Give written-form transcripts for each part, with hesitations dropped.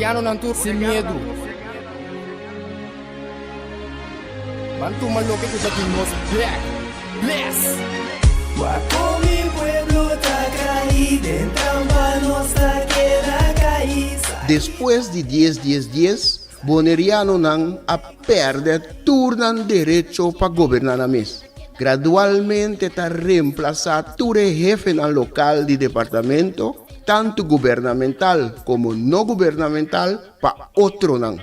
Bonerianonan tur sin miedu. Ban tuma loke ku ta di nos bek. Bless! Wak kon mi pueblo ta kai den trampa nos ta keda kai. Despues di dies dies dies, Bonerianonan a pèrdè tur nan derecho pa goberná nan mes. Gradualmente ta remplasá tur e hefenan lokal di departamento, tantu gubernamental komo no gubernamental, pa otronan.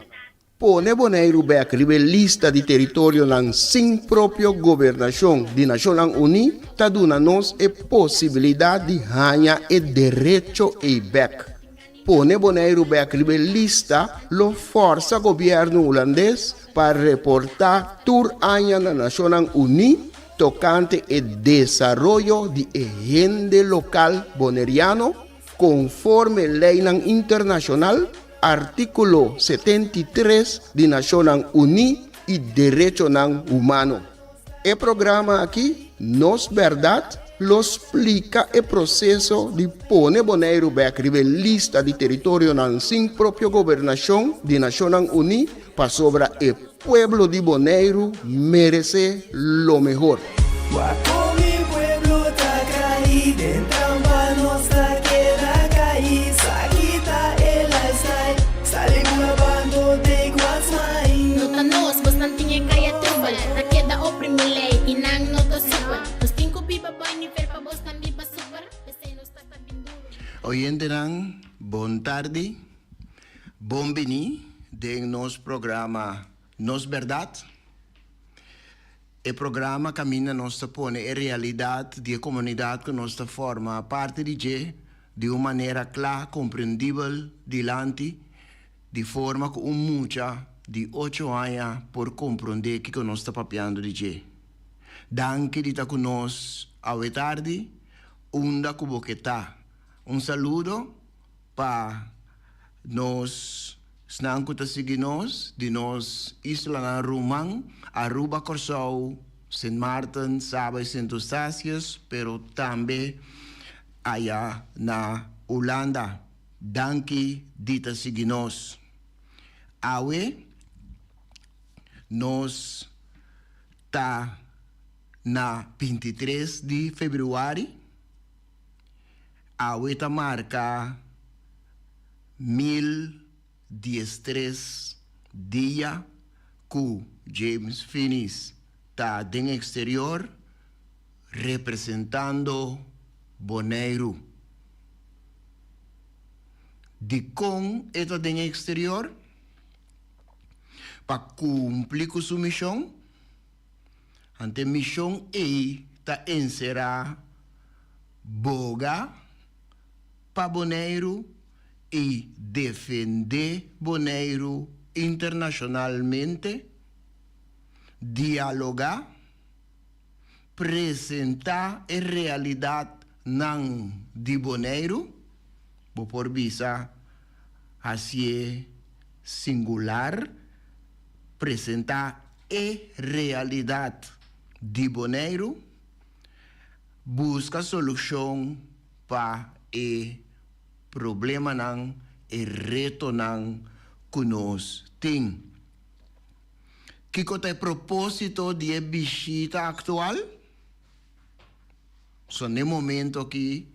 Pone Boneiru bèk riba e lista di teritorionan sin propio gobernashon di Nashonnan Uní ta duna nos e posibilidat di haña e derecho ei bèk. Pone Boneiru bèk riba e lista lo fòrsa gobièrnu hulandes pa reportá tur aña na Nashonnan Uní tokante e desaroyo di e hende lokal boneriano konforme leinan internashonal, artíkulo 73 di Nashonnan Uní i derechonan humano. E programa aki, Nos Bèrdat, lo splika e proseso di pone Boneiru bèk riba e lista di teritorionan sin propio gobernashon di Nashonnan Uní pasobra e pueblo di Boneiru meresé lo mehor. Wak kon mi pueblo ta kai den trampa nos ta keda kai sa kita e lifestyle sali bula bando take what's mine. No ta nos, bosnan tin e kaya trubel Ta keda oprimi lei i nan no ta super Nos tin ku biba bai nivel pa bosnan biba super P'esei nos ta ta bin duru. Oyentenan, bon tardi. Bon bini den nos programa Nos Berdad. E programa kaminda nos ta pone e realidat di e komunidat ku nos ta forma parti di dje di un manera kla, komprendibel dilanti, di forma ku un mucha di ocho aña por komprondé kiko nos ta papiando di dje. Danki di ta ku nos awe tardi, unda ku bo ke ta. Un saludo pa nos Esnan ku ta sigui nos di nos islanan ruman, Aruba, Kòrsou, Sint Maarten, Saba i Sint Eustatius, pero tambe aya na Hulanda. Danki di ta sigui nos. Awe nos ta na 23 di febrüari. Awe ta marka 1013 dia ku James Finies ta den eksterior representando Boneiru. Dikon e ta den eksterior? Pa kumpli ku su mishon. Ante e mishon ei ta enserá boga pa Boneiru i defendé Boneiru internashonalmente, dialogá, presentá e realidatnan di Boneiru, bo por bisa hasié singular, presentá e realidat di Boneiru, buska solushon pa e problemanan, e retonan ku nos tin. Kiko ta e propósito di e bishita aktual? So n'e momento aki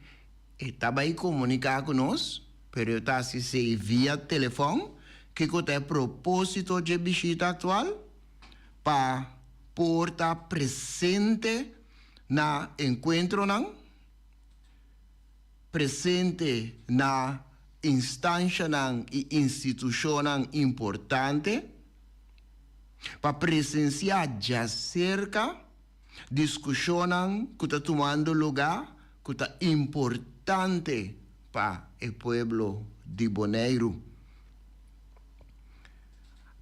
e ta bai komuniká ku nos, pero e ta hasi esei via telefòn. Kiko ta e propósito dje bishita aktual? Pa por ta presente na enkuentronan, presente na instanshanan i institushonnan importante, pa presensiá djaserka diskushonnan ku ta tumando lugá ku ta importante pa e pueblo di Boneiru.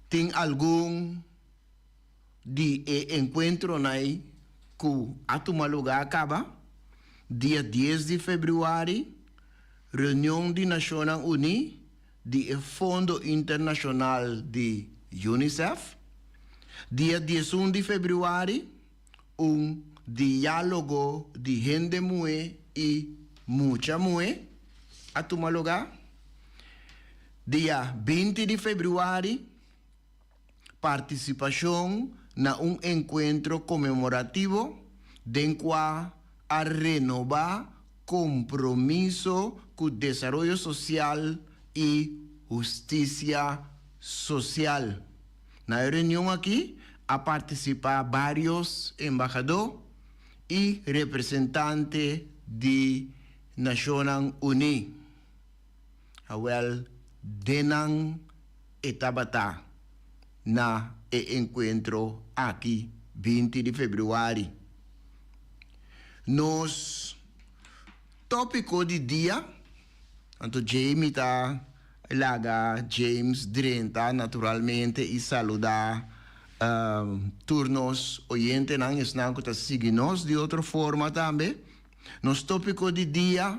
Tin algun di e enkuentronan ku a tuma lugá kaba, dia dies di febrüari, reunion di Nashonnan Uní di e Fondo Internashonal di UNICEF, dia 11 di febrüari, un diálogo di hende muhé i mucha muhé a tuma lugá. Dia 20 di februari, partisipashon na un enkuentro konmemorativo den kua a renobá kompromiso ku desaroyo sosial i hustisia sosial. Na e reunion aki a partisipá vários embahadó i representante di Nashonnan Uní. Awel, den nan e tabata na e enkuentro aki 20 di februari. Nos tópiko di dia, anto djei mi ta laga James drenta naturalmente i saludá tur nos oyentenan, esnan ku ta sigui nos di otro forma tambe. Nos tópiko di dia.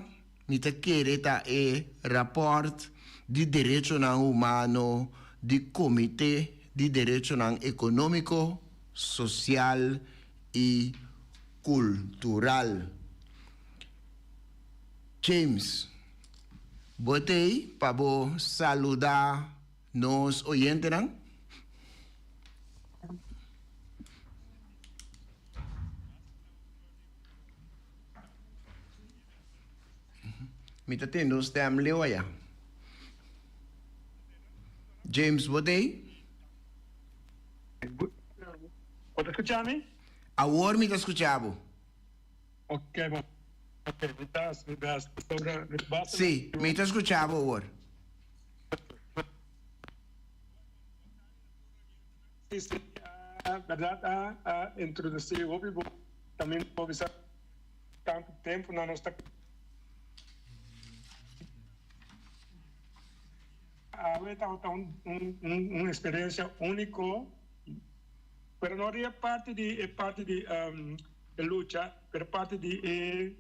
Mi ta kere ta e rapòrt di derechonan humano di Komité di Derechonan Ekonómiko, Sosial i Kultural. James, bo t'ei pa bo saludá nos oyentenan? Mi ta tende un stem leu aya. James, bo t'ei? Bo ta skucha mi? Awor mi ta skucha bo. Ok, bon. Ok, mi ta hasi mi best. Pasobra mi basta. Sí, mi ta skucha bo awor. Sí, sí, berdad a introduci hopi bo caminda bo bisa tanto tempo nan nos ta awe tabata un un experiencia unico pero no ria parti di e parti di e lucha pero parti di e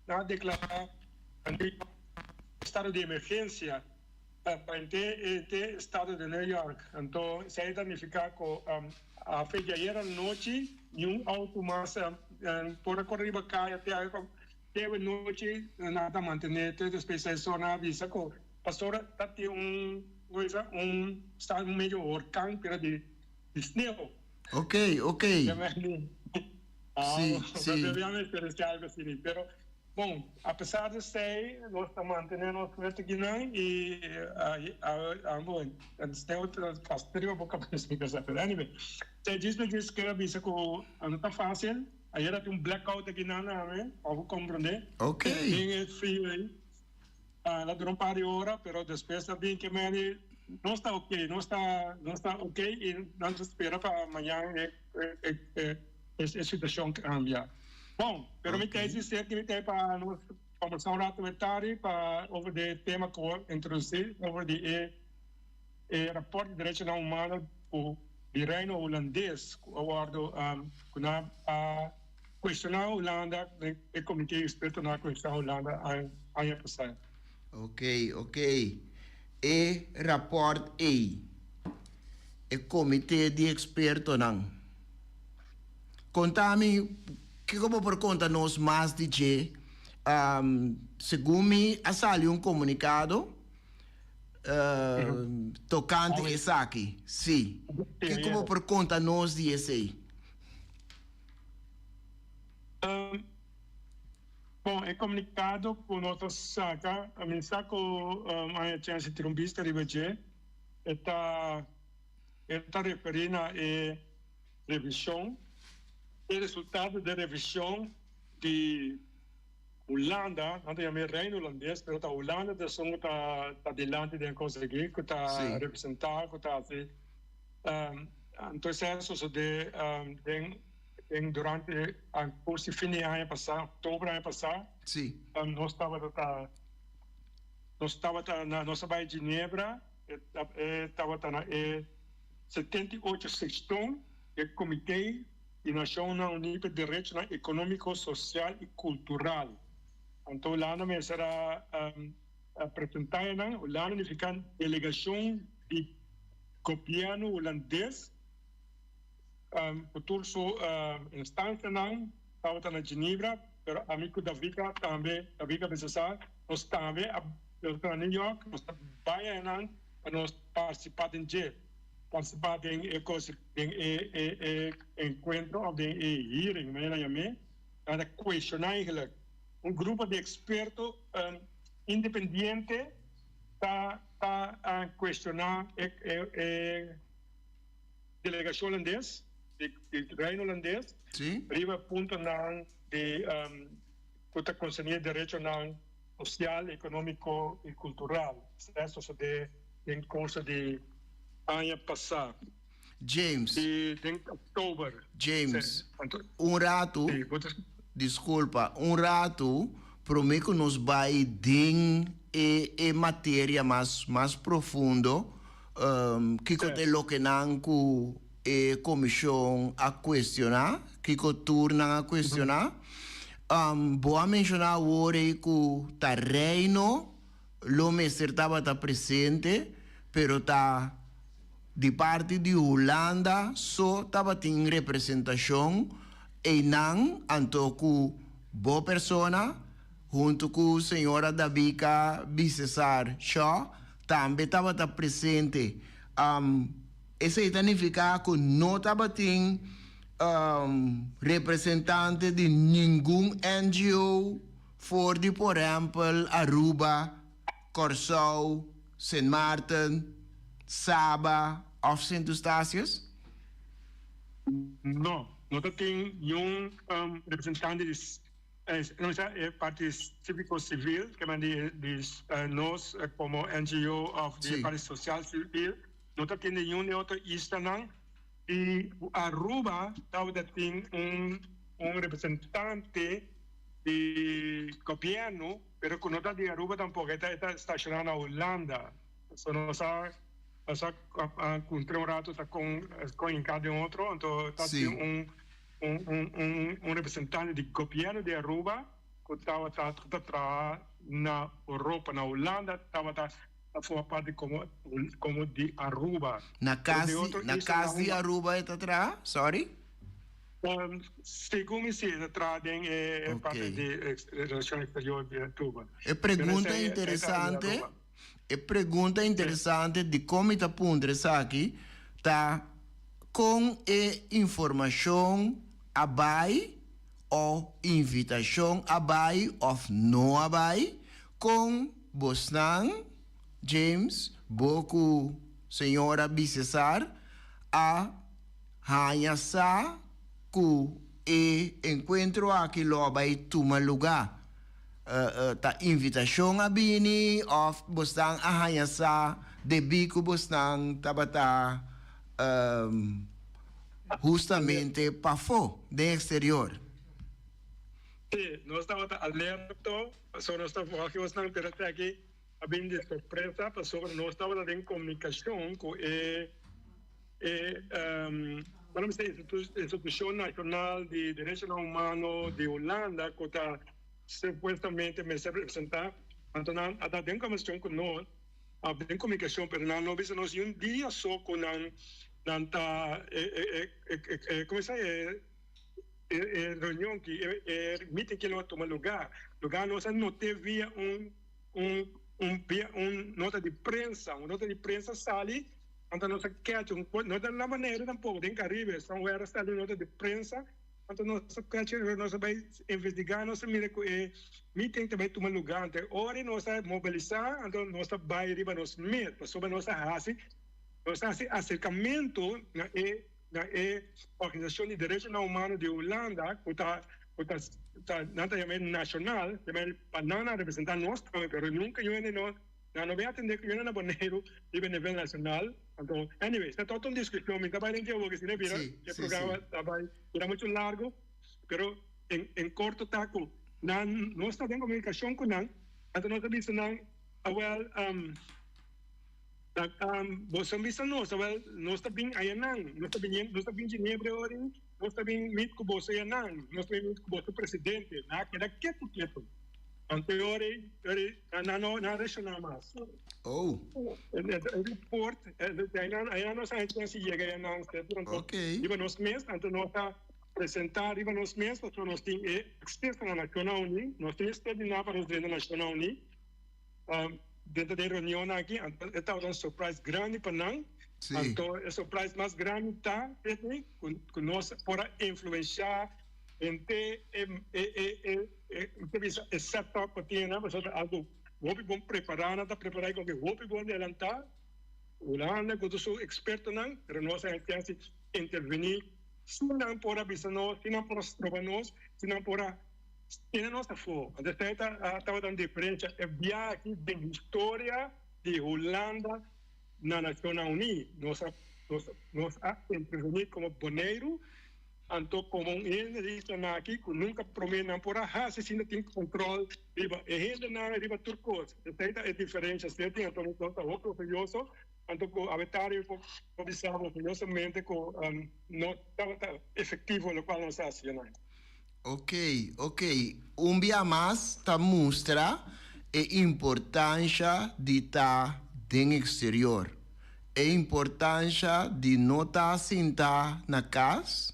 nan a declara estado di emergencia. Pa henter e estado di New York. Anto esei ta nifiká ku afe di ayer anochi niun outo mas por a kore riba kaya te te awe nochi nan ta mantené te despues esei so nan a bisa ku pasobra ta tin un ku bisa un sta un medio horkan pero di di sneu. Ok, ok. Si, si. Algo asina pero. Bon, apesar di esei, nos ta mantené nos fuerte kinan i bo sneu ta kasti riba bo kabes mi pensa. Pero anyway, te djis mi djis kere bisa ku no ta fásil. Ayer a tin un blackout akinan tambe, pa bo komprondé. Ok. Den e frio ei. El a dura un par di ora, pero despues a bin ke meni nos ta ok, nos ta nos ta ok i nan ta spera pa mañan e e situashon kambia. Bon, pero mi ta insistí ki mi ta pa nos kombersá un rato e tardi pa over di e tema ku bo introdusí over di e e rapòrt di derechonan humano ku di Reino Hulandes ku a wòrdu ku nan a kuestioná Hulanda e komité di ekspertonan a kuestioná Hulanda aña pasá. Ok, ok. E rapòrt ei, e komité di ekspertonan. Konta mi, kiko bo por konta nos mas di dje? Segun mi a sali un komunikado tokante esaki. Sí. Kiko bo por konta nos di esei? Bon, e komunikado ku nos a saka, mi sa ku a chèns di tira un bista riba dje, e ta e ta referí na e revishon, e resultado di e revishon di Hulanda, nan ta yama e Reino Hulandes, pero ta Hulanda ta esun ku ta ta dilanti den e kos aki, ku ta representá, ku ta hasi. Anto esei a sosodé den den durante kursi fin di aña pasá, oktober aña pasá. Nos tabata ta nos tabata na nos a bai Ginebra, e tabata na e 78 sekshon di e Komité di Nashonnan Uní pa Derechonan Ekonómiko, Sosial i Kultural. Anto Hulanda mester a presentá enan. Hulanda nifiká delegashon di gobièrnu hulandes ku tur su instansianan tabata na Ginebra, pero ami ku Davika tambe, Davika mester sa. Nos tambe a nos ta na New York, nos ta bai ayanan pa nos partisipá den dje, partisipá den e kos, den e e e enkuentro òf den e hearing, manera nan yam'é. Nan ta kuestioná eigenlijk. Un grupo di eksperto independiente ta ta kuestioná e e e delegashon holandes, di Reino Holandes, riba puntonan di ku ta konserní e derechonan sosial, ekonómiko i kultural. Esei a sosodé den kurso di aña pasá. James. Di den oktober. James, un ratu, diskulpa, un ratu promé ku nos bai den e e materia mas mas profundo, kiko ta e lokenan ku e komishon a kuestioná, kiko tur nan a kuestioná. Bo a menshoná awor ei ku ta Reino lo mester tabata presente, pero ta di parti di Hulanda so tabatin representashon einan, anto ku bo persona huntu ku señora Davika Bisesar Shaw tambe tabata presente. Esei ta nifiká ku no tabatin representante di ningun NGO for di por ehèmpel Aruba, Kòrsou, Sint Maarten, Saba òf Sint Eustatius? No, no ta tin niun representante di No sa e parti cívico civil, ke men di di nos komo NGO of di e parti social civil, no ta tin ningun di otro islanan. Di Aruba tabata tin un un representante di gobierno, pero ku no ta di Aruba tampoco, e ta e ta staciona na Hulanda. So nos a nos a kuntra un rato ta kon kon hinká den otro, anto ta tin un. Un representante di gobierno di Aruba cu tabata ta traha na Europa, na Hulanda, tabata ta forma parti como como di Aruba. Na cas di na cas di Aruba e ta traha? Sorry. Segun mi si e ta traha den e parti di relacion exterior di Aruba. E pregunta interesante, e pregunta interesante dicon mi ta puntra esaki ta Kon e informashon a bai o invitashon a bai òf no a bai? Kon bosnan, James, bo ku señora Bisesar, a haña sa ku e enkuentro aki lo a bai tuma lugá? Ta invitashon a bini òf bosnan a haña sa debí ku bosnan tabata hustamente pafó, den exterior. Sí, nos tabata alerto, pasobra nos ta wak osnan, pero esaki a bin di sorpresa, pasobra nos tabata den komunikashon ku e e bueno mi institushon nashonal di derechonan humano di Hulanda ku ta supuestamente mester representá, anto nan a ta den komunikashon ku nos. A den komunikashon pero nan no bisa nos un dia so ku nan nan ta e e e komo sa e e reunion ki e e meeting ki lo a tuma luga luga nos a note via un un un via un nota di prensa un nota di prensa sali anto nos a catch un no ta na Boneiru tampoco den Caribe somewhere a sali un nota di prensa. Anto nos a cacha eror, nos a bay investiga, nos a mira cu e meeting ta bay tuma luga. Anto e ora nos a mobilisa, anto nos ta bay riba nos mes, pasobra nos a haci, nos a haci acercamento na e na e organisacion di derechonan humano di Hulanda cu ta cu ta ta nan ta yama e nacional, pa nan a representa nos tambe, pero nunca yo hende no. Nan no bin atende ku yuna na Boneiru riba nivel nashonal. Anto, anyway, ta tot un diskushon. Mi ta bai den dje awor, si no bira e programa ta bai bira muchu largu. Pero en en korto ta ku nan nos ta den komunikashon ku nan, anto nos a bisa nan, awel, boso a bisa nos, awel, nos ta bin ayanan, nos ta bin nos ta bin Ginebra awor, nos ta bin meet ku boso ayanan, nos ta bin meet ku boso presidente. Nan a keda ketu ketu. Anto e ora ei, e ora ei nan no nan a reacciona mas. Oh. E report, einan einan nos a haña si yega einan setur anto Okay. riba nos mes, anto nos a presenta riba nos mes pasobra nos tin e acceso na Nacionnan Uní, nos tin e step di nan pa nos drenta Nacionnan Uní. Dentro di e reunion aki, anto e tabata un surprise grandi pa nan. Anto e surprise mas grandi ta esei ku nos por a influenshá henter e e e bisa e setup ku tin nan, pasobra ta algu hopi bon prepará, nan ta prepará e koke hopi bon adelantá. Hulanda ku tur su ekspertonan, pero nos a hasi intervení si nan por a bisa nos, si nan por a stroba nos, si nan por a Tene nos afó. Anto esei ta tabata un diferencia e bia aki den historia di Hulanda na Nacionnan Uní. Nos a nos nos a intervení como Boneiru, anto como un hende di isla aki cu nunca prome nan por a haci sin ta tin control riba e hendenan, riba tur cos. Esei ta e diferencia seti. Anto nos ta hopi orguyoso anto cu awetari por bisa orguyosamente cu no tabata efectivo locual nos a haci anan. Ok, ok. Un bia mas ta mustra e importansha di ta den exterior. E importansha di no ta sinta na cas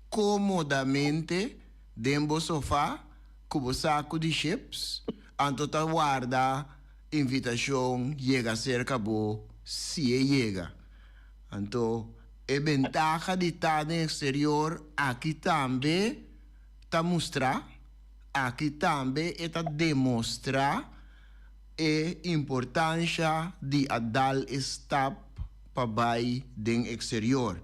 comodamente den bo sofa cu bo saco di chips, anto ta warda invitacion yega cerca bo si e yega. Anto e bentaha di ta den exterior aki tambe ta mustra, aki tambe e ta demostra e importansha di a dal e stap pa bai den exterior.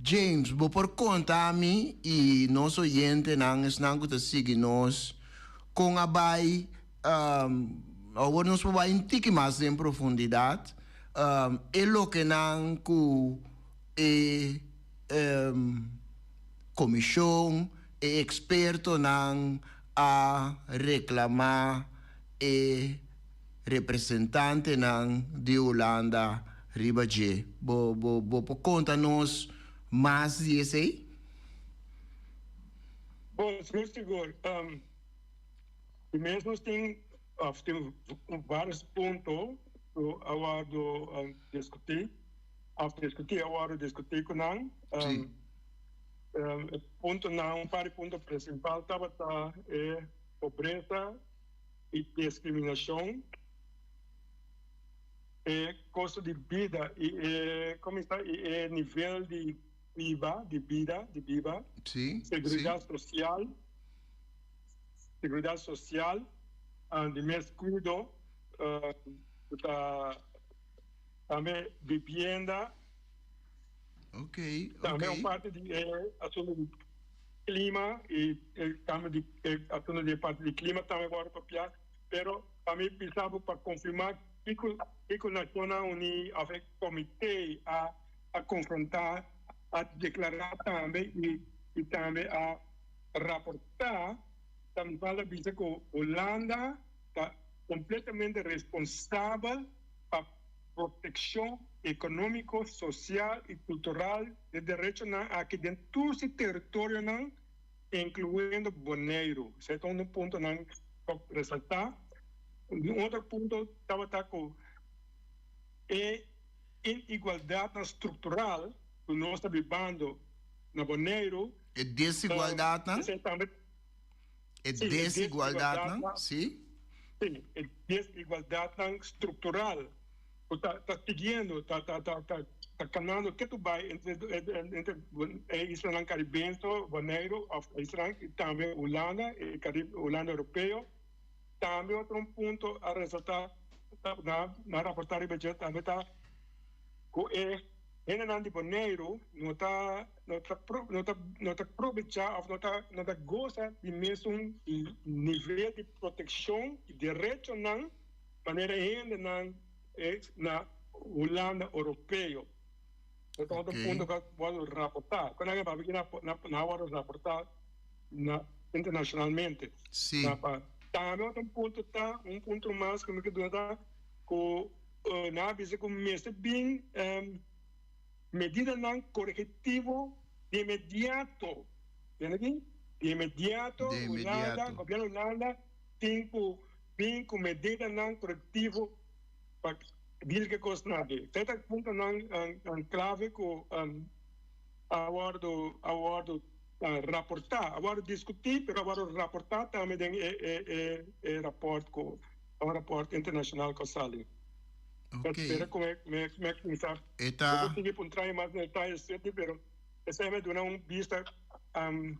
James, bo por konta mi i nos oyentenan, esnan ku ta sigui nos, kon a bai Awor nos por bai un tiki mas den profundidat. E lokenan ku e komishon, e ekspertonan a reklamá e representantenan di Hulanda riba dje. Bo bo por konta nos mas di esei? Bon, sigur sigur. Di mes nos tin of tin varios punto cu a wordo discuti of discuti a wordo discuti cu nan. E puntonan, un par di punto principal tabata e pobreza y discriminacion, e costo di bida y e como esta y e nivel di biba, di bida, di biba, seguridad social. Seguridad social di mes cuido cu ta tambe vivienda. Tambe un parti di e asunto di clima y tambe di e asunto di e parti di clima tambe wordo papia. Pero pa mi bisa bo pa confirma kico kico Nacionnan Uni of e comite a a confronta a declara tambe y tambe a raportá ta mi falta bisa ku Hulanda ta kompletamente responsabel pa protekshon ekonómiko, sosial i kultural di derechonan aki den tur si teritorionan, inkluendo Boneiru. Esei ta un di puntonan pa resaltá. Un otro punto tabata ku e inigualdatnan struktural ku nos ta bibando na Boneiru. E desigualdatnan? E desigualdatnan, si. Si, e desigualdatnan struktural ku ta ta siguiendo, ta ta ta ta ta kanando ketu bai entre entre e islanan karibense, Boneiru òf e islanan i tambe Hulanda, e Karibe, Hulanda Europeo. Tambe otro un punto a resaltá na na raportá riba dje tambe ta ku e hendenan di Boneiru no ta no ta no ta no ta probechá òf no ta no ta gosa di mesun nivel di protekshon i derechonan manera e hendenan na Hulanda Oropeo. E ta otro punto ku a wòrdu raportá. Ku nan a papia aki nan a wòrdu raportá na internashonalmente. Tambe otro punto ta, un punto mas ku mi ke duna ta ku nan a bisa ku mester bin Medidanan korektivo di inmediato, tende aki? Di inmediato, Hulanda, gobièrnu Hulanda tin ku bin ku medidanan korektivo pa deal ku e kosnan aki. Esei ta puntonan klave ku a wòrdu a wòrdu raportá. A wòrdu diskutí, pero a wòrdu raportá tambe den e e e e rapòrt ku un rapòrt internashonal ku a sali. Ok. Spera ku mi mi mi a kuminsá. E ta. No por sigui puntra mi mas detaye esaki, pero esei mi a duna un bista un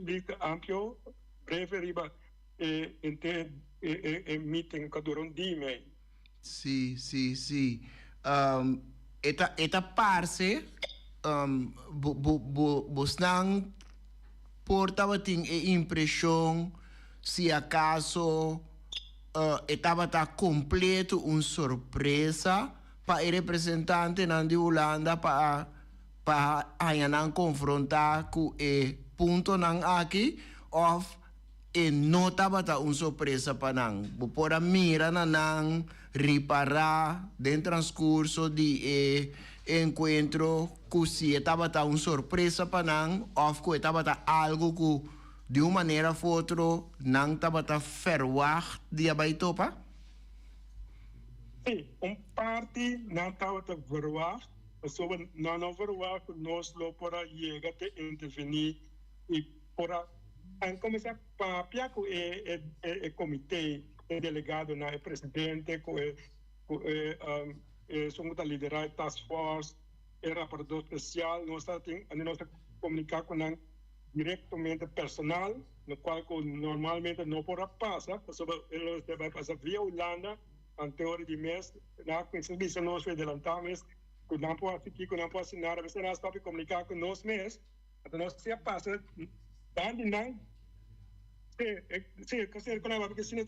bista amplio, breve riba e henter e e e meeting ku a dura un dia i mei. Sí, sí, sí. E ta, e ta parse, bo, bo, bo, bosnan por tabatin e impreshon si akaso e tabata kompleto un sorpresa pa e representantenan di Hulanda pa pa haña nan konfrontá ku e puntonan aki òf E no tabata un sorpresa pa nan. Bo por a mira na nan ripará den transcurso di e encuentro cu si e tabata un sorpresa pa nan of cu e tabata algo cu di un manera of otro nan tabata verwacht di a bay topa? Sí, un parti nan tabata verwacht, pasobra nan no verwacht cu nos lo por a yega te intervení y por a An kuminsá papia ku e e komité, e delegadonan, e presidente ku e ku e esun ku ta liderá e task force, e raportador spesial. Nos ta tin nos ta komuniká ku nan direktamente personal, lokual ku normalmente no por a pasa pasobra e lo mester bai pasa via Hulanda anteori di mes. Nan a kuminsá bisa nos adelantá mes ku nan por hasi kiko, nan por hasi nada. Mester nan a stòp di komuniká ku nos mes. Anto nos si a pasa dan di nan, si, si, kasi con porque si e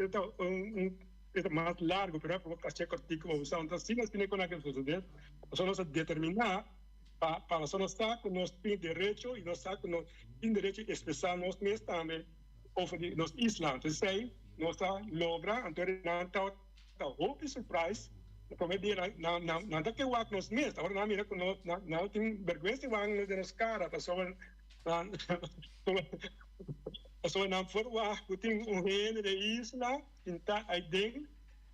ta un e ta mas largo, pero por kasi cortico pa usa. Anto si nos tene con aki sucede, pasobra nos a determina pa pa pasobra nos sa cu nos tin derecho y nos sa cu nos tin derecho di expresa nos mes tambe over di nos isla. Anto esey nos a logra, anto nan ta. Ta hopi surprise e prome dia nan nan nan ta ke wak nos mes ora nan mira ku nos nan nan tin bergwensa di wak nos den nos kara pasobra nan pasobra nan por wak ku tin un hende den isla sinta aiden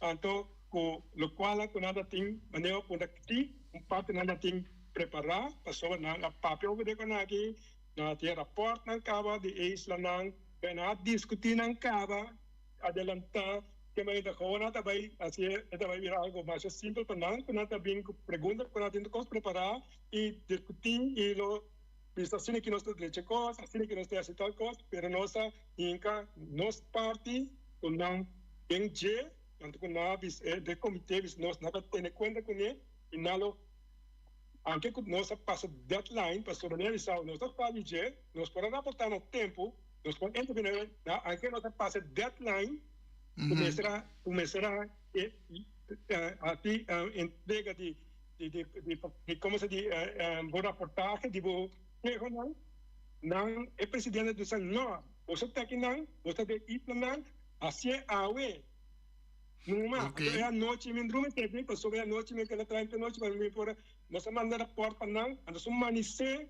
anto ku lokual ku nan ta tin manera ku nan tin un parti nan ta tin prepara pasobra nan a papia over de konaki nan a tin raportnan kaba di e islanan nan a diskuti nan kaba. Adelantá ke manera hobennan ta bai hasié e ta bai bira algo masha simpel pa nan ku nan ta bin ku pregunta ku nan tin tur kos prepará i diskutí i lo bisa asina ki nos ta drecha kos asina ki nos ta hasi tal kos pero nos a hinka nos parti ku nan den dje anto ku nan a bisa e den komité bisa nos nan ta tene kuenta kuné i nan lo anke ku nos a pasa deadline pasobra mi a bisa nos ta fali dje nos por a raportá na tempu. Nos por intervene na anke nos a pasa deadline ku mester a ku mester a hasi entrega di di di komo se di bo raportahe di bo kehonan nan e presidente a bisa no boso ta aki nan boso ta den islanan hasié awe numa anto e anochi mi drumi tebí pasobra e anochi mi keda traha henter nochi pa mi por nos a manda raport pa nan anto su manisé.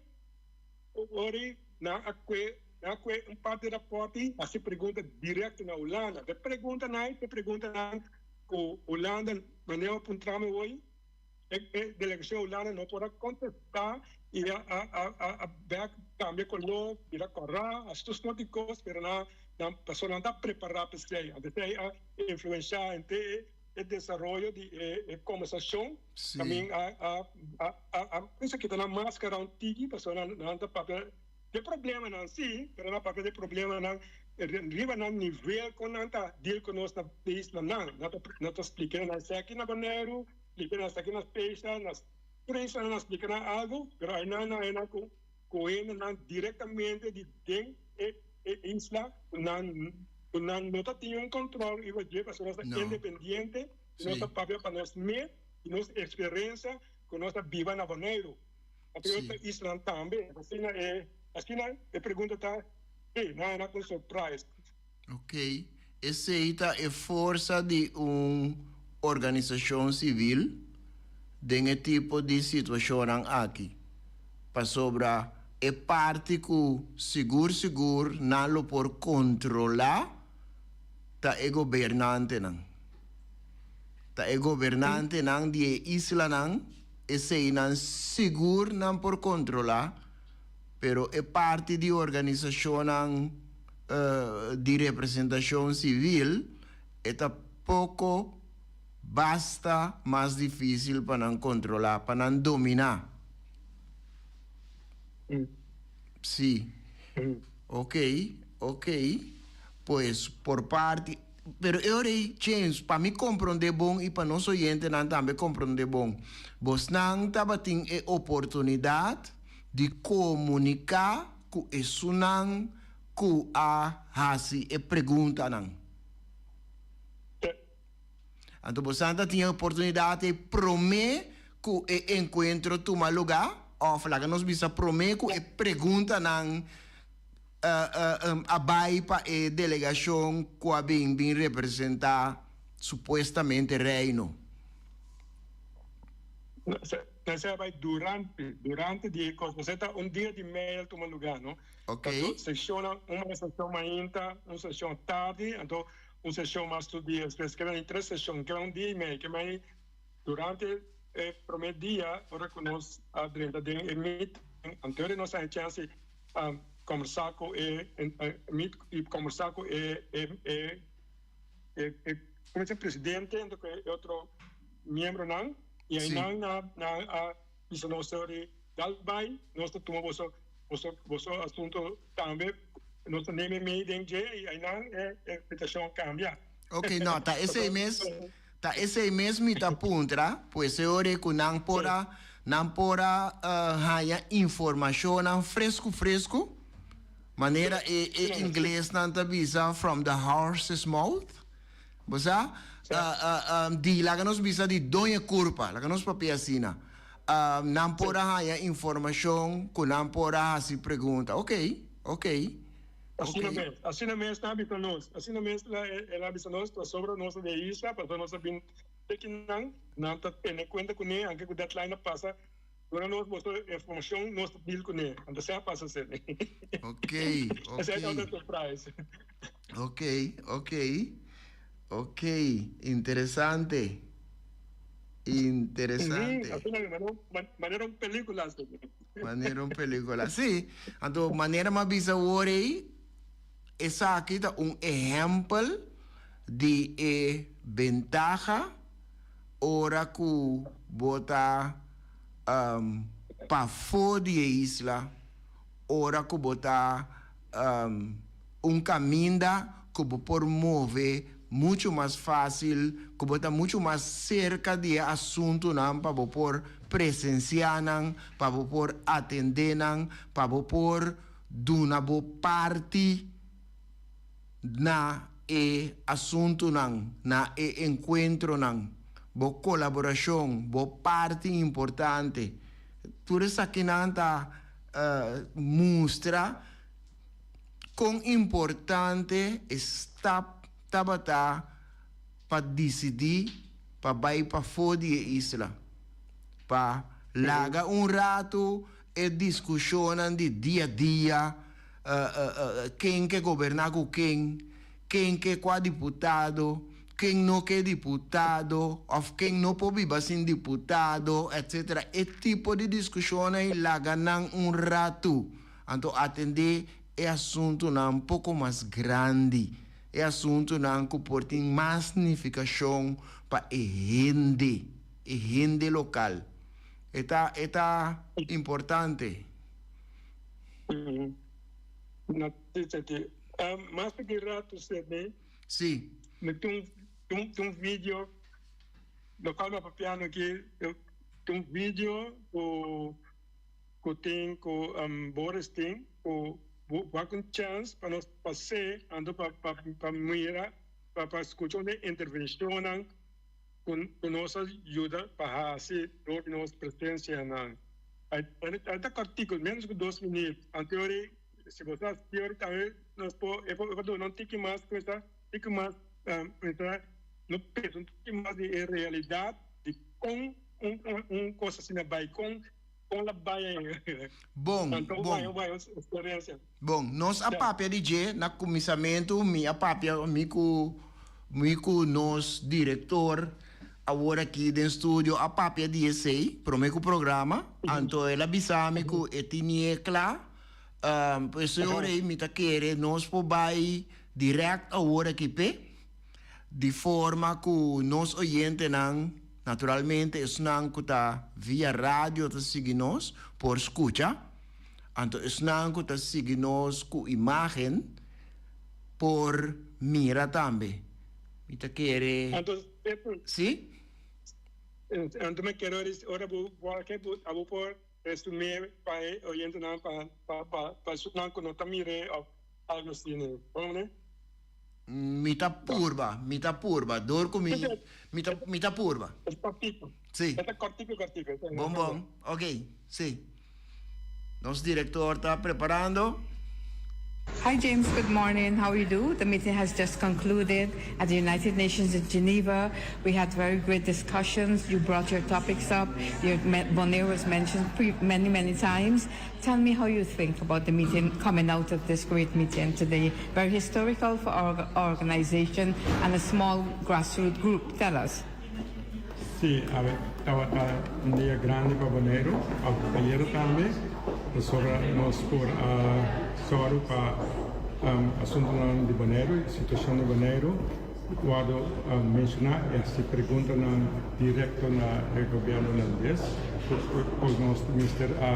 Ora nan a kue nan a kue un parti di rapòrt i hasi pregunta direkto na Hulanda. De preguntanan ta preguntanan ku Hulanda manera a puntra mi hoy e e delegashon Hulanda no por a kontestá i a a a a bèk kambia koló bira kòrá hasi tur sort di kos pero nan nan pasobra nan ta prepará pa esei. Anto esei a influenshá henter e e desaroyo di e e kombersashon. Sí. También a a a a a pensa kita nan maskara un tiki pasobra nan nan ta papia de problemanan sí, pero nan papia de problemanan riba nan nivel kon nan ta deal ku nos na isla nan. Nan ta nan ta splika nan esaki na Boneiru, splika nan esaki na Statia, na tur islanan nan splika nan algu, pero ainan nan ainan ku ku hendenan direktamente di den e e isla ku nan ku nan no ta tin un kontrol riba dje pasobra nos ta No. independiente. Nos ta papia pa nos mes i nos eksperensia ku nos ta biba na Boneiru. Anto e otro islanan tambe. Asina e asina e pregunta ta, sí, nan a na ku un surprise. Ok, esei ta e forsa di un organisashon sivil den e tipo di situashonnan aki. Pasobra e parti ku sigur sigur nan lo por kontrolá ta e gobernantenan. Ta e gobernantenan di e islanan, eseinan sigur nan por kontrolá. Pero e parti di organisashonnan di representashon sivil e ta poko basta mas difísil pa nan kontrolá, pa nan dominá. Sí. Ok, ok. Pues por parti, pero e ora ei, James, pa mi komprondé bon i pa nos oyentenan tambe komprondé bon, bosnan tabatin e oportunidat di komuniká ku esunnan ku a hasi e preguntanan. Anto bosan ta tin e oportunidat ei promé ku e enkuentro tuma lugá, òf laga nos bisa promé ku e preguntanan a bai pa e delegashon ku a bin bin representá supuestamente Reino. Esei a bai durante, durante di e kos. Esei ta un dia di mei el tuma lugá, no? Ok. Seshonnan, un seshon mainta, un seshon tardi, anto un seshon mas tur dia despues. Keda tin tres seshon, keda un dia i mei. Ke mei durante e promé dia ora ku nos a drenta den e meeting, anto nos a haña chèns di kòmbersá ku e meet i kòmbersá ku e e e e komo se presidente anto ku e otro miembronan i einan nan nan a bisa nos di dal bai nos ta tuma boso boso boso asunto tambe nos ta neme mei den dje i einan e e situashon a kambia. Ok no ta esei mes ta esei mes mi ta puntra pues e ora ku nan por a nan por a haña informashonnan fresku fresku manera e e inglesnan ta bisa from the horse's mouth. Bo sa? Di laga nos bisa di doña kurpa, laga nos papia asina. Nan por a haña informashon ku nan por a hasi pregunta. Ok, ok, Asina mes, asina mes nan a bisa nos. Asina mes el a bisa nos pasobra nos ta di e isla, pasobra nos a bin te kinan, nan ta tene kuenta kuné, anke ku deadline a pasa, duna nos boso informashon, nos ta deal kuné. Anto esei a pasa asina. Ok, ok. Esei tabata surprise. Ok, ok, ok, interesante, interesante. Asina manera un película. Manera un película, sí. Anto manera m'a bisa awor ei, esaki ta un ehempel di e bentaha ora ku bo ta pafó di e isla, ora ku bo ta un kaminda ku bo por move muchu mas fásil, ku bo ta muchu mas serka di e asuntunan pa bo por presensiá nan, pa bo por atendé nan, pa bo por duna bo parti na e asuntunan, na e enkuentronan, bo kolaborashon, bo parti importante. Tur esakinan ta mustra kon importante e stap tabata pa disidí pa bai pafó di e isla, pa laga un ratu e diskushonnan di dia dia, ken ke goberná ku ken, ken ke kua diputado, ken no ke diputado òf ken no por biba sin diputado, etcetera. E tipo di diskushonnan ei laga nan un ratu. Anto atendé e asuntunan poko mas grandi, e asuntunan ku por tin mas nifikashon pa e hende, e hende lokal. E ta e ta importante. Na ti mas di ratu Sidney. Sí. Mi tin un tin un video lokual mi a papiando aki tin un video ku ku tin ku Boris tin ku bo a ku un chèns pa nos pas'é anto pa pa pa mira pa pa skucha un di e intervenshonnan ku ku nos a yuda pa hasi dor di nos presensianan. Ai ta kòrtiku ménos ku dos minüt anto ora Si bo sa teori tambe nos por e por duna un tiki mas kuminsa tiki mas kuminsa no pensa un tiki mas di e realidat di kon un un kos asina bai kon kon la bai ei. Bon, Anto bon. bai bai un eksperensia. Bon, nos a papia di dje na kuminsamentu mi a papia mi ku mi ku nos direktor awor aki den studio a papia di esei prome ku programa anto el a bisa mi ku e tinie kla. Pues e ora ei mi ta kere nos por bai direct awor aki p'e, di forma ku nos oyentenan, naturalmente esnan ku ta via radio ta sigui nos, por skucha. Anto esnan ku ta sigui nos ku imágen por mira tambe. Mi ta kere. Anto, Sí? Anto mi kere ora bo wak abo por Resumé pa e oyentenan pa pa pa pa esunnan ku no ta mir'é òf algu asina. Bon ne? Mi ta purba, mi ta purba. Dor ku mi, mi ta mi ta purba. E ta kòrtiku. Sí. E ta kòrtiku kòrtiku. Bon bon. Oké, sí. Nos direktor ta preparando. Hi James, good morning. How you do? The meeting has just concluded at the United Nations in Geneva. We had very great discussions. You brought your topics up. Your Bonaire was mentioned many, many times. Tell me how you think about the meeting coming out of this great meeting today. Very historical for our organization and a small grassroots group. Tell us. Sí, awe tabata un dia grandi pa Boneiru, ayera tambe, pasobra nos por a sòru pa asuntunan di Boneiru, e situashon di Boneiru wòrdu menshoná i hasi preguntanan direkto na e gobièrnu hulandes ku nos mester a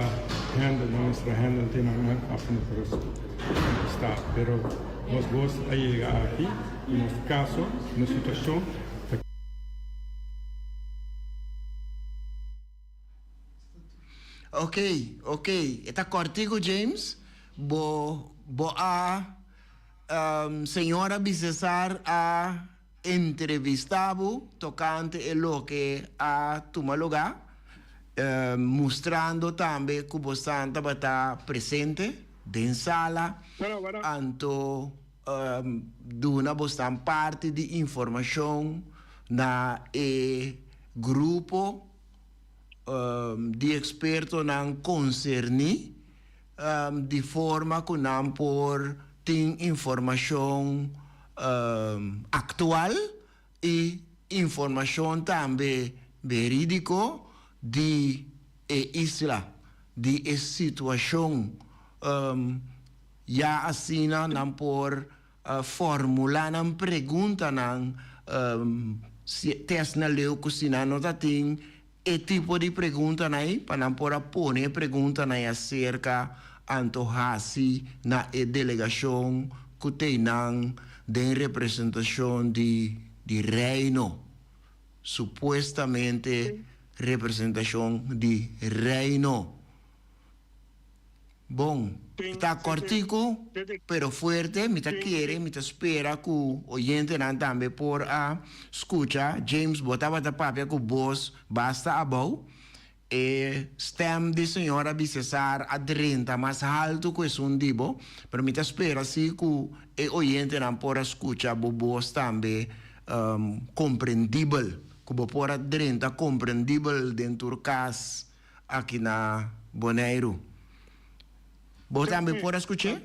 hèndel, nos mester a hèndel tin nan asuntu por kontestá. Pero nos bos a yega aki, nos kaso, nos situashon. Ok, ok. E ta kòrtiku, James. Bo, bo a, um, señora Bisesar a entrevistá bo tokante e loke a tuma lugá, um, mustrando tambe ku bosan tabata presente den sala. Anto. Duna bosnan parti di informashon na e grupo di ekspertonan konserní di forma ku nan por tin informashon aktual i informashon tambe verídiko di e isla, di e situashon. Ya asina nan por formula nan preguntanan te asina leu ku si nan no ta tin e tipo di preguntanan ei pa nan por a pone e preguntanan ei aserka anto hasi na e delegashon ku tei nan den representashon di di Reino, supuestamente representashon di Reino. Bon, ta kòrtiku pero fuerte, mi ta kere, mi ta spera ku oyentenan tambe por a skucha. James, bo tabata papia ku bos basta abou. E stèm di señora Bisesar a drenta mas haltu ku esun di bo, pero mi ta spera si ku e oyentenan por a skucha bo bos tambe komprendibel, ku bo por a drenta komprendibel den tur kas. Aki na Boneiru. Bo tambe por a skuch'é?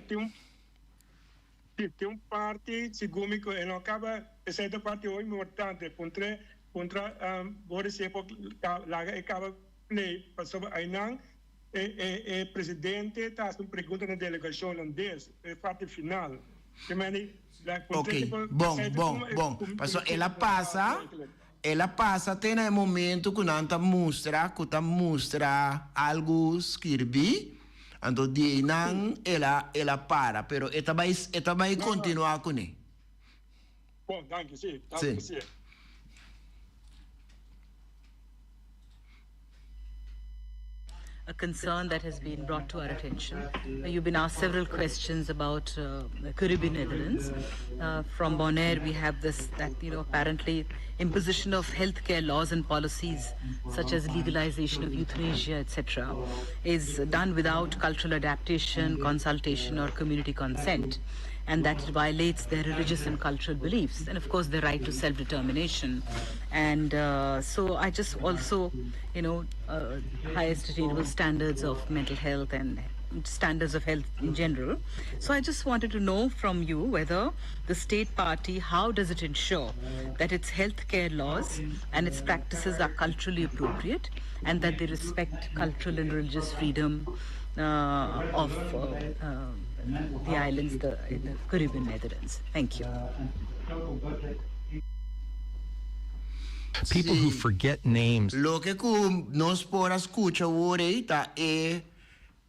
Sí, tin un parti, segun mi, ku e no kaba, esei ta parti hopi importante. Puntr'é, puntra Boris si e por laga e kaba play, pasobra einan e e e presidente ta hasi un pregunta na delegashon holandes, e parti final. Ok, bon, bon, bon. Pasobra el a pasa. El a pasa te na e momento ku nan ta mustra ku ta mustra algu skirbí, anto di einan el a el a para, pero e ta bai e ta bai kontinuá kuné. Bon, danki, sí, danki, sí. A concern that has been brought to our attention. Uh, you've been asked several questions about uh, the Caribbean Netherlands. Uh, from Bonaire, we have this that you know apparently imposition of healthcare laws and policies such as legalization of euthanasia, etc., is done without cultural adaptation, consultation, or community consent and that it violates their religious and cultural beliefs, and of course their right to self-determination. And uh, so I just also, you know, uh, highest attainable standards of mental health and standards of health in general. So I just wanted to know from you whether the state party, how does it ensure that its healthcare laws and its practices are culturally appropriate and that they respect cultural and religious freedom, of the islands the Caribbean Netherlands. Thank you. People who forget names. Loke ku nos por a skucha awor ei ta e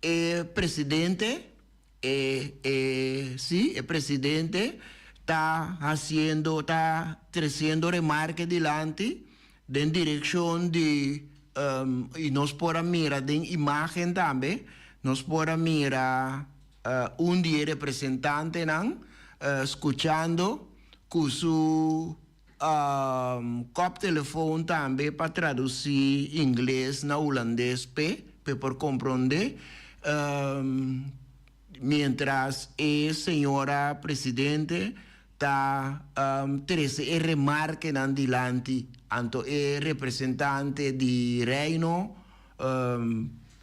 e presidente, e e sí, e presidente ta hasiendo, ta tresiendo remarke dilanti den direkshon di i nos por a mira den imágen tambe, nos por a mira un di e representantenan skuchando ku su Koptelefoon tambe pa tradusí ingles na hulandes p'e, p'e por komprondé. Miéntras e señora presidente ta trese e remarkenan dilanti, anto e representante di Reino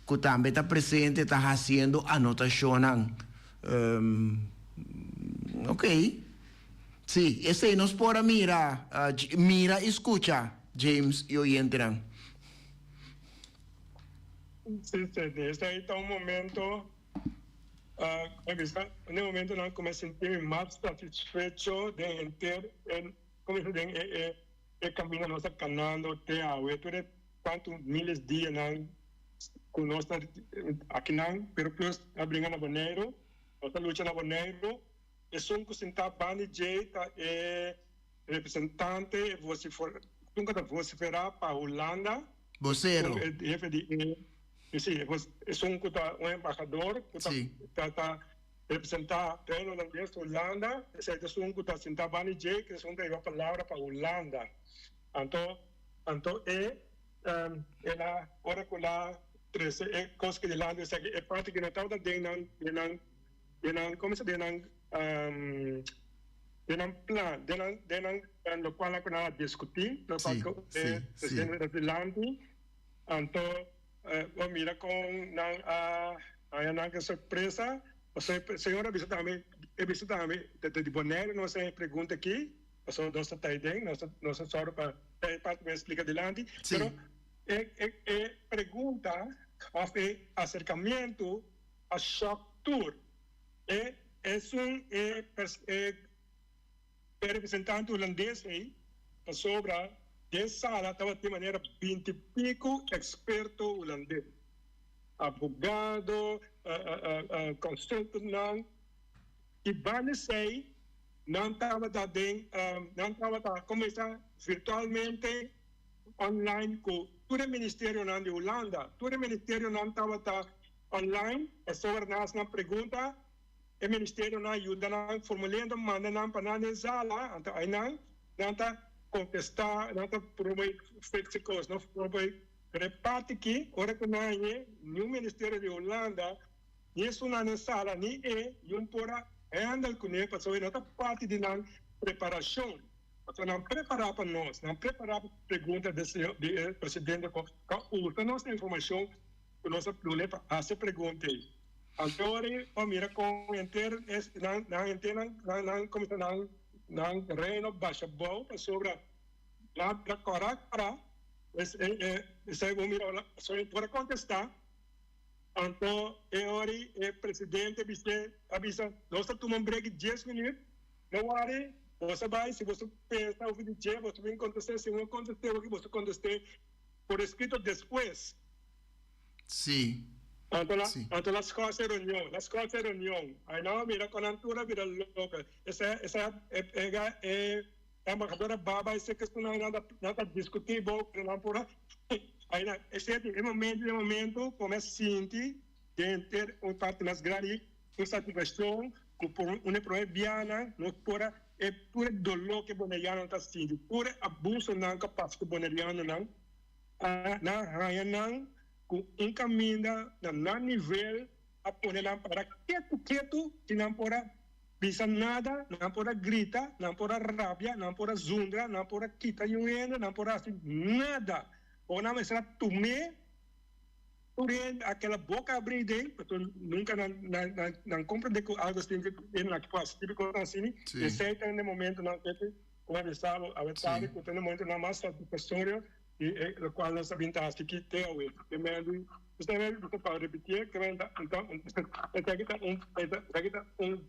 ku tambe ta presente ta hasiendo anotashonnan. Oké. Sí, esei nos por a mira, mira i skucha, James i oyentenan. Sí, Sidney, esei ta un momento, mi bisa, un e momentonan ku mi a sinti mi mas satisfecho den henter e, komo bisa, den e e kaminda nos ta kanando te awe, tur e tantu miles dianan ku nos ta akinan, pero plus a bringa na Boneiru, nos ta lucha na Boneiru. Esun ku sintá banda di dje ta e representante, e esun ku ta vosiferá pa Hulanda. Bosero. E hefe di e, si, esun ku ta un embahador ku ta ta representá Reino Hulandes, Hulanda, esei ta esun ku ta sintá banda di dje, ku esun ta hiba palabra pa Hulanda. Anto, anto e, el a, ora ku el a trese e kos ki dilanti esaki, e parti ku no tabata den nan, den nan. Den nan, como se den nan, den nan plan, den nan, den nan locual cu nan a discuti, locual cu e presidente ta dilanti, anto bo mira con nan a haya nan cu sorpresa, pasobra e señor a bisa tambe, e bisa tambe, di Bonaire nos a pregunta aki, pasobra nos ta ta den, nos ta, nos ta sòru pa e parti mi a splica dilanti, pero e, e, e pregunta of e acercamiento a shock tur. E esun e e representante hulandes ei, pasobra den sala tabatin manera binti pico experto hulandes, abogado, consultantnan, y banda esei nan tabata den nan tabata cuminsa virtualmente online cu tur e ministerionan di Hulanda, tur e ministerionan tabata Online, e sobra nan hasi nan pregunta, e ministerionan yuda nan formulendo, manda nan pa nan den sala, anto einan nan ta kontestá, nan ta probe fix e kos, no probe. Pero e parti aki, ora ku nan hañ'é, niun ministerio di Hulanda, ni esunnan den sala, ni e, niun por a handle kuné, pasobra e no ta parti di nan preparashon. Pasobra nan prepará pa nos, nan prepará pa pregunta di señor, di e presidente ku ta usa nos informashon. Ku nos a duna pa hasi pregunta ei. Anto ora ei bo a mira kon henter es nan nan henter nan nan nan kuminsá nan nan tereno basha bou pasobra nan ta kòrá kòrá es e e esei bo mira ora so e por a kontestá. Anto e ora ei e presidente bis'é a bisa nos ta tuma un brek di dies minüt no wòri boso a bai si boso pensa hopi di dje boso bin kontest'é si no kontest'é hopi boso kontest'é por eskrito despues. Sí. Anto la, Sí. anto la skòs e reunion, la skòs e reunion. Ai nan a mira kon nan tur a bira loko. Esa, esa, e, e, e embahador a baba esei ku nan, nan ta, nan ta diskutí bo, pero nan por a, ai nan, esei e momento, e momento ku mi a sinti den henter un parti mas grandi un satisfakshon ku por un e promé bianan nos por a e tur e doló ku e bonerianonan ta sinti, tur e abusonan ku a pasa ku bonerianonan. A nan haña nan ku un kaminda na nan nivel a pone nan para ketu ketu i nan por a bisa nada, nan por a grita, nan por a rabia, nan por a zundra, nan por a kita yun hende, nan por a hasi nada. Ora nan mester a tum'é tur hende a keda boka abrí den, pasobra nunka nan nan nan komprendé ku algu asina hende nan por hasi tipo kos asina. Esei ta e momentonan ku a bisa bo awe tardi ku ta e momentonan mas satisfaktorio. I e lokual nos a bin ta hasi aki te awe. Te medio. Justamente pa repitié, esaki ta un esaki ta un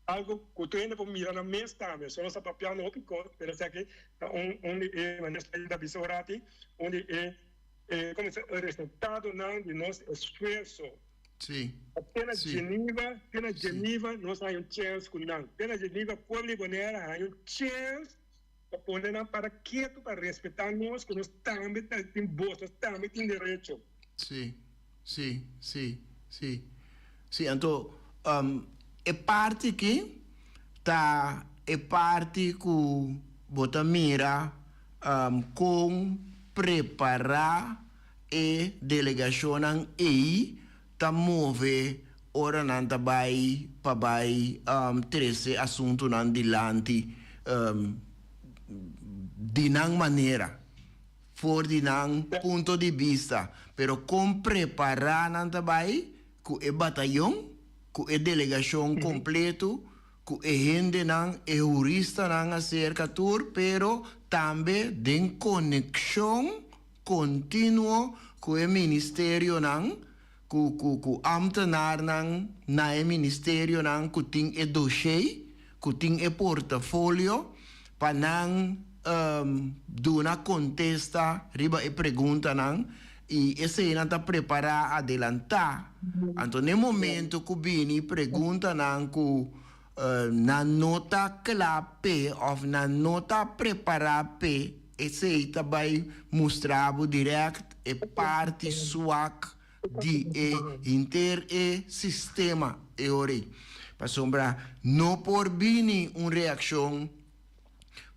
algo ku tur hende por mira nan mes tambe. So nos ta papiando hopi kos, pero esaki ta un un di e manera ku ta bisa ora aki, un di e e komo se resultadonan di nos esfuerso. Sí. Te na Geneva, te na Geneva nos haña un chèns ku nan. Te na Geneva pueblo di Bonaire haña un chèns pa pone nan para ketu pa respetá nos ku nos tambe ta tin bos, nos tambe tin derecho. Sí, sí, sí, sí. Sí, anto e parti aki ta e parti ku bo ta mira kon prepará e delegashonnan ei ta move ora nan ta bai pa bai trese asuntunan dilanti di nan manera, for di nan punto di bista. Pero kon prepará nan ta bai ku e batayon, ku e delegashon kompleto, ku e hendenan, e huristanan aserka tur, pero tambe den konekshon kontinuo ku e ministerionan, ku ku ku ambtenarnan na e ministerionan ku tin e doshé, ku tin e portafolio, pa nan duna kontesta riba e preguntanan i eseinan ta prepará adelantá. Anto n'e momento ku bini preguntanan ku nan no ta kla p'e òf nan no ta prepará p'e, esei ta bai mustra bo dirèkt e parti swak di e henter e sistema e ora ei. Pasobra no por bini un reakshon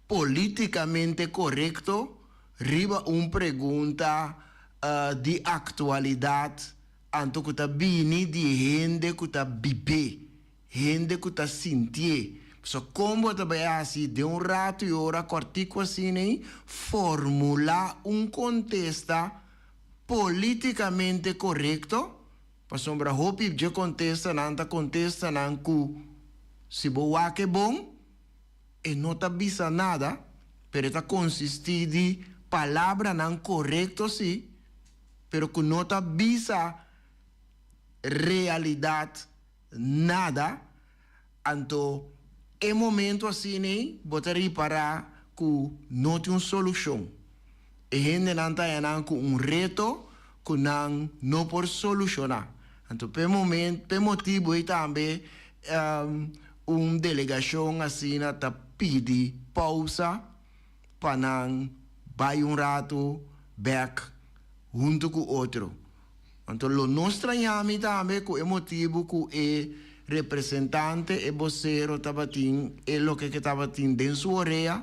polítikamente korekto riba un pregunta di aktualidat anto ku ta bini di hende ku ta bib'é. Hende ku ta sintié. Pasobra kon bo ta bai hasi den un ratu i ora kòrtiku asina ei, formulá un kontesta polítikamente korekto? Pasobra hopi dje kontestanan ta kontestanan ku si bo wak e bon, e no ta bisa nada, pero e ta konsistí di palabranan korekto sí, pero ku no ta bisa realidat nada, anto e momento asina bo ta ripará ku no tin un solushon. E hendenan ta haña nan ku un reto ku nan no por solushoná. Anto p'e momento, p'e motibu ei tambe un delegashon asina ta pidi pousa pa nan bai un ratu bèk huntu ku otro. Anto lo no strañá mi tambe ku e motibu ku e representante, e bosero tabatin e loke ke tabatin den su orea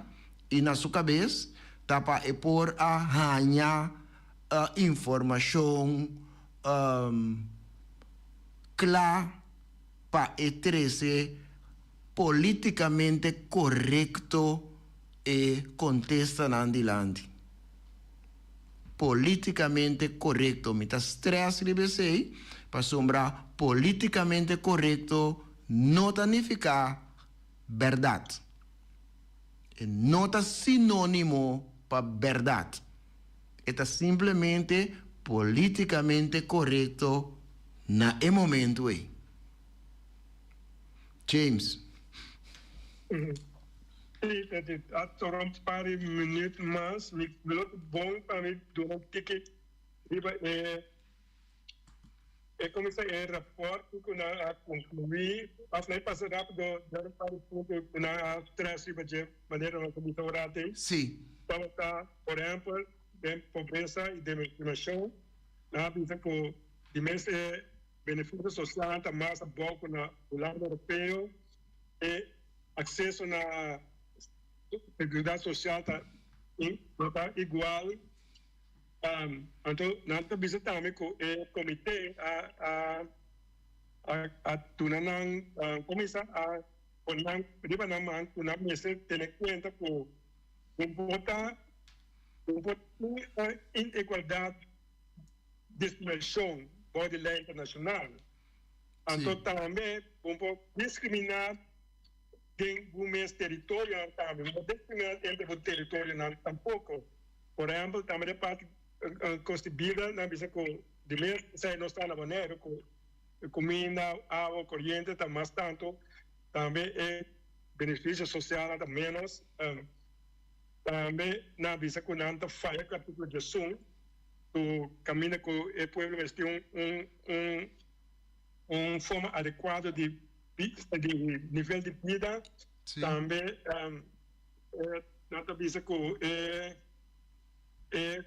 i na su kabes ta pa e por a haña informashon kla pa e trese politikamente korekto e kontestanan dilanti. Politikamente korekto. Mi ta stress riba esei pasobra politikamente korekto no ta nifiká bèrdat. E no ta sinónimo pa bèrdat. E ta simplemente politikamente korekto na e momentu ei. James. Sí, a tora un par di minuut mas. Mi lo ta bon pa mi duna un tiki riba e e kuminsá e rapòrt ku nan a konkluí. Òf nan pasa rápido den un par di punto ku nan a strès riba dje manera nos a bisa un ratu ei. Sí. Tabata, por ehèmpel, den pobresa i diskriminashon, nan a bisa ku di mes e benefisio sosial ta mas abou ku na Hulanda Europeo. E akseso na seguridat sosial ta no ta igual. Anto nan ta bisa tambe ku e komité a a a duna nan kuminsá a pone nan riba nan man ku nan mester tene kuenta ku no por ta no por tin inegualdat, diskriminashon bou di lei internashonal. Anto tambe bo por diskriminá den bo mes teritorionan tambe. Bo no por diskriminá entre bo teritorionan tampoko. Por ehèmpel, tambe den parti kos di bida nan bisa ku. Di mes esei nos ta na Boneiru ku kuminda, awa, koriente ta mas tantu, tambe e benefisio sosialnan ta ménos. Tambe nan a bisa ku nan ta faya ku artíkulo diesun ku kaminda ku e pueblo mester tin un un un forma adekuado di di nivel di bida. Tambe nan ta bisa ku e e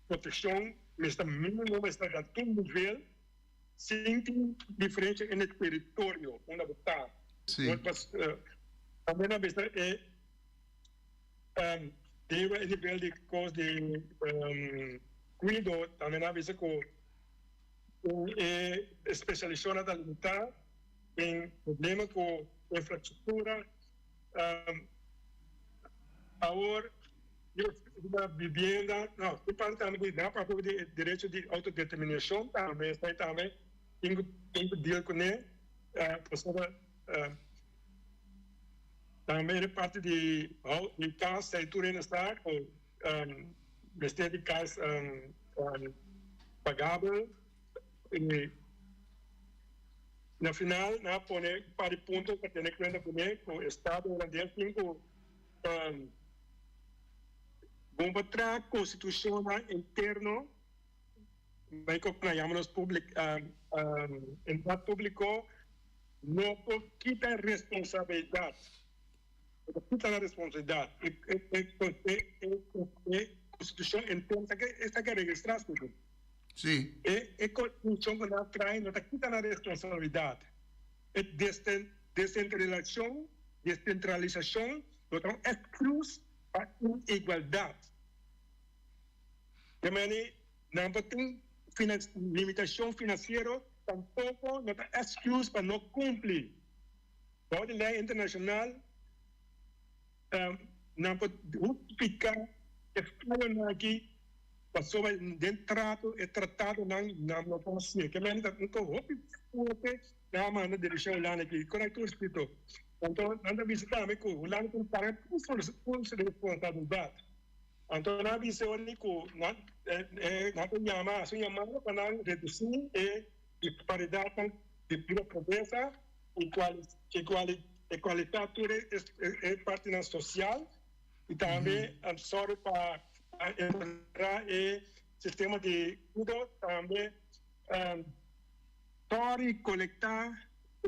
Proteccion mester minimo mester na tur nivel sin tin diferencia en e teritorio unda bo ta. Tambe nan mester e deba e nivel di cos di cuido tambe nan bisa cu e especialisacionnan ta limita tin problema cu infrastructura. Awor riba bibienda, no, tin parti tambe di nan papia di e derecho di autodeterminacion tambe, esei tambe tin ku tin ku deal kuné, pasobra tambe e parti di hou di kas ei tur hende sa ku mester di kas pagabel. I na final nan a pone un par di punto pa tene kuenta kuné ku estado hulandes tin ku bon pa traha konstitushonnan interno bai ku nan yama nos public entidat publiko no por kita responsabilidat no por kita nan responsabilidat e konstitushon interno esaki a registrá. Sí. E e konstitushon ku nan a trae no ta kita nan responsabilidat. E desentralisashon desentralisashon no ta un èkskus pa inigualdat. Te meni nan por tin limitashon finansiero tampoko no ta èkskus pa no kumpli. Bou di lei internashonal nan por hustifiká e fayonan aki. Pasobra den trato e tratadonan nan no por hacié. Ke mende ta un ko hopi fuerte nan a manda direccion Hulanda aki. Con tur escrito. Anto nan ta bisa tambe cu Hulanda tin paga tur su responsabilidad. Anto nan a bisa ora cu nan nan ta yama haci un yamada pa nan reduci e disparidadnan di riba pobresa y ecualisa tur e partinan social y tambe sorry pa A encontra e sistema di cuido tambe tori colecta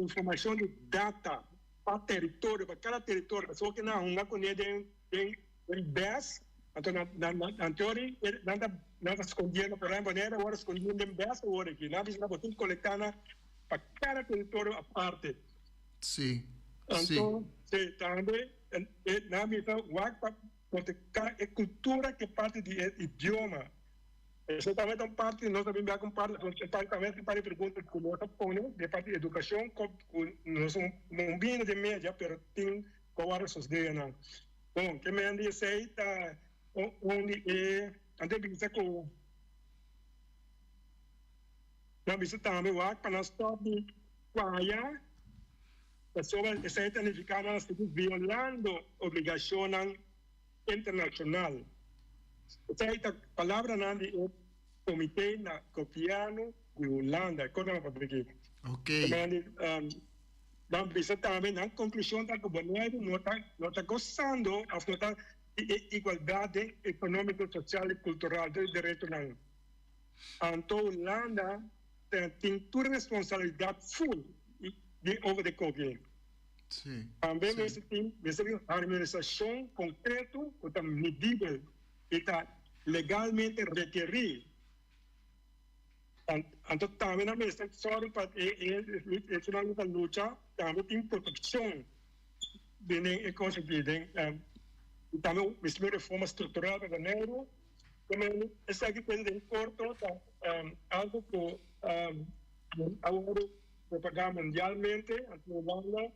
informacion di data pa teritorio, pa cada teritorio, pasobra cu nan a hunga cune den den bes, anto nan teori nan ta nan ta scondiendo por ejemplo Bonaire awor a scondiendo den bes awor aki, nan a bisa nan bo tin colecta nan pa cada teritorio aparte. Si, si. Anto, si, tambe nan a bisa wak pa. Protecta e cultura ke parti di e idioma. Esei tambe ta un parti, nos ta bin bia ku un parti, e parti tambe ta un parti di pregunta ku nos ta pone den parti di educacion ku nos no bini den media pero tin ku a wòrdu sosdé nan. Bon, ke men di esei ta un di e nan ta bisa ku nan bisa tambe wak pa nan stòp di faya. Pasobra esei ta nifiká nan a sigui violando obligashonnan internashonal. Esei ta palabranan di e Komité na Gobièrnu di Hulanda. E kos nan a papia aki. Nan bisa tambe nan konklushon ta ku Boneiru no ta no ta gosando òf no ta di e igualdat den ekonómiko, sosial i kultural den deretonan. Anto Hulanda tin tur responsabilidat ful. di over de koki. Tambe mester tin mester tin harmonisashon konkreto ku ta midibel i ta legalmente rekerí. Anto tambe nan mester sòru pa e esunnan ku ta lucha tambe tin protekshon den e kos aki. Den tambe mester tin un reforma struktural pa Boneiru. Esaki den korto ta algu ku a wòrdu Propagá mundialmente anto Hulanda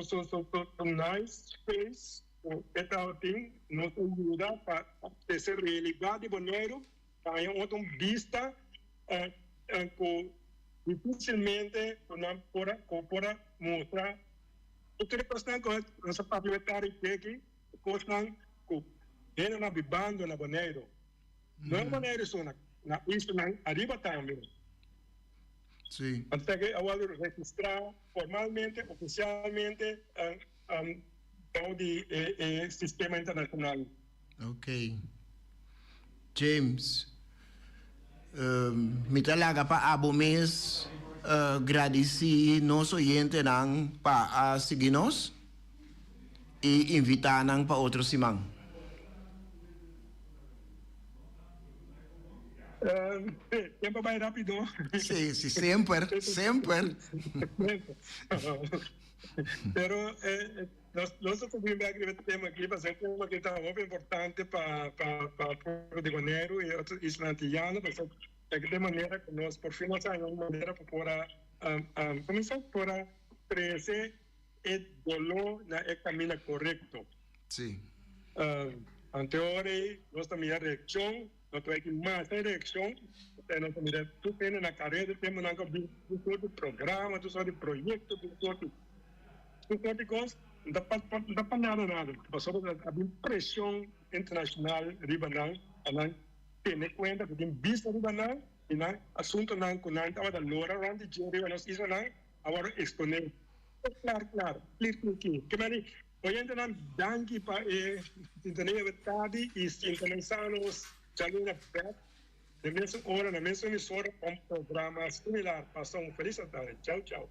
su su nice face ku e tabatin nos a yuda pa trese realidat di Boneiru pa haña un otro bista ku dificilmente ku nan por a ku por a mustra tur e kosnan ku nos a papia e tardi aki kosnan ku hendenan bibando na Boneiru no na Boneiru so na. na islanan ariba tambe. Sí. Anto ta ke a wòrdu registrá formalmente, ofisialmente bou di e sistema internashonal. Ok. James, mi ta laga pa abo mes gradisí nos oyentenan pa a sigui nos i invitá nan pa otro siman. Tempo a bai rapido. Sí, sí, semper, semper. Pero nos ta bin bek riba e tema aki pasobra e tema aki ta hopi importante pa pa pueblo di Boneiru i otro islanan antiyano pasobra e ta e manera ku nos por fin nos haña un manera pa por a kuminsá por a trese e doló na e kaminda korekto. Sí. Ante ora ei nos ta mira reakshon. No ta bay mas e reaccion, pasobra nos ta mira tur hende na careda tempo nan ta bin tur soort di programa, tur soort di proyecto, tur soort di tur soort di cos, no ta pa no ta pa nada nada, pasobra ta bin presion internacional riba nan pa nan tene cuenta cu tin bista riba nan y nan asuntonan cu nan tabata lora rond di dje riba nos islanan a worde expone clar clar, clear clear clear. Ke meni Oyentenan danki pa e sintonia awe tardi y sintonisa nos djaluna bek den mesun ora na mesun emisora pa un programa similar. Pasa un felis atardi. Chau chau.